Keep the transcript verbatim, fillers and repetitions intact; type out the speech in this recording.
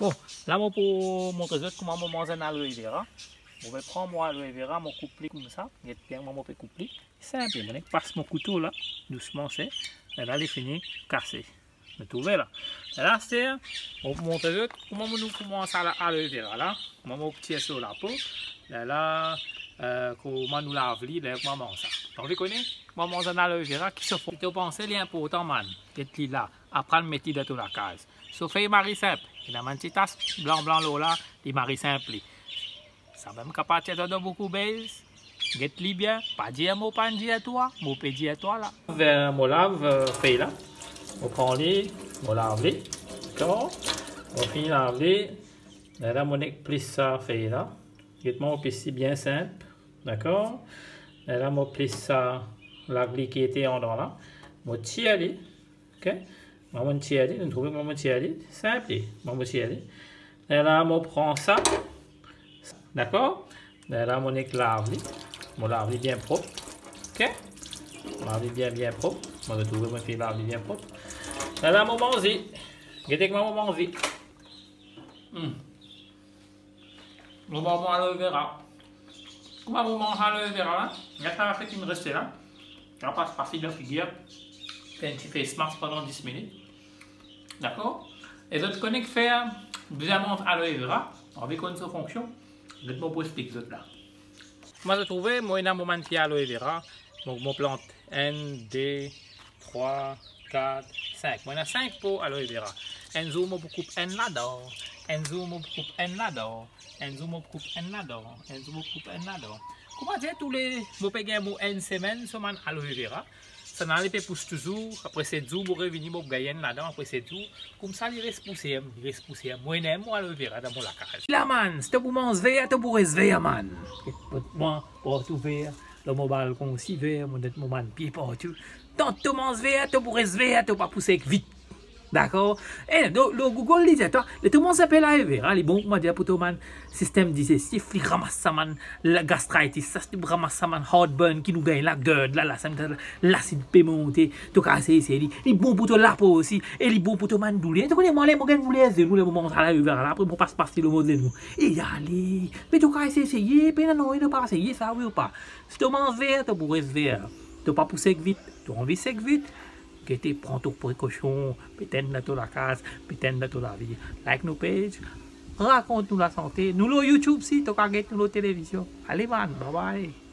Bon, la mo pou montre zot kouma mo manz enn aloe vera. Mo pe pran mo aloe vera, mo koup li koumsa. Get bien kouma mo pe koup li. Sinp, mo nek pas mo kouto la, dousman, se. E la, li fini kase. Mo trouve la. E la, se, mo pou montre zot kouma mo, nou koumans ala aloe vera la. Kouma mo tir so lapo. E la, eh, kouma nou lav li, la kouma manz sa. Donk, ou kone, kouma manz enn aloe vera, ki so fom. To panse li inportan, man? Get li la. Aprann met li dan to lakaz. So fey mari sinp, ena bann ti tas blan blan lor la, li mari sinp li. Samem kapav tir twa dan boukou bez. Get li bien, pa dir mo pa'nn dir twa, mo pe dir twa la. Ver mo lav, eh, fey la. Mo pran li, mo lav li. Dakor? Mo fini lav li. Lerla mo nek plis sa fey la. Get mo plis li bien sinp. Dakor? Lerla mo plis sa lagli ki ete andan la. Mo tir li. Ok? Mo tir li, nou trouve mo tir li. Sinp li, mo tir li. Lerla mo pran sa. Dakor? Lerla mo nek lav li. Mo lav li bien prop. Ok? Lav li bien, bien prop. Mo trouve mo finn lav li bien prop. Lerla mo manz li. Gete kouma mo manz li. Hmm. Mo manz mo aloe vera. Kouma mo manz aloe vera la, gete sa ki reste la. Kapav pas li dan figir, fer enn ti face mask pandan dis minit. Dakor? E zot kone ki fer, bizin manz aloe vera, anvi konn so fonksion, get mo pou explik zot la. Kouma zot trouve, mo ena mo bann pie aloe vera, mo, mo plant enn, de, trwa, kat, sink. Mo ena sink po aloe vera. Enn zour mo pou koup enn ladan. Enn zour mo pou koup enn ladan. Enn zour mo pou koup enn ladan. Enn zour mo pou koup enn ladan. Kouma dir toule, mo pe gagn mo enn semenn so bann aloe vera. Sa la li pe pous touzour. Apre set zour, mo revini, mo pou gagn enn ladan. Apre set zour, koumsa li res pouse, li res pouse. Mo ena mo aloe vera dan mo lakaz. La, man, si to pou manz ver, to pou res ver, man. Mwa, partou ver, dan mo balkon osi ver, mo net mo bann pie partou. Tan to manz ver, to pou res ver, to pa pou sek vit. Dakor? E, lor, lor Google, li dir twa, le to manz inpe aloe vera, li bon, kouma dir, pou to bann sistem dizestif, li ramas sa bann la-, gastritis, sa, li ramas sa bann heartburn ki nou gagn la, gerd la, la, sa, lasid pe monte, to kapav esey li. Li bon pou to lapo osi, e li bon pou to bann douler. To kone, mwa, ler mo gagn douler zenou, ler mo manz aloe vera la, apre mo pas, pas li lor mo zenou. E ale, me to kapav esey, eseye, pena nanye, to pa eseye sa, wi ou pa? Si to manz ver, to pou res ver. To pa pou sek vit, to anvi sek vit, gete, pran to prekosion, petet dan to lakaz, petet dan to lavi. Like nou page, Rakont nou lasante. Nou lor YouTube si, to kapav get nou lor televizion. Ale, man, bye bye.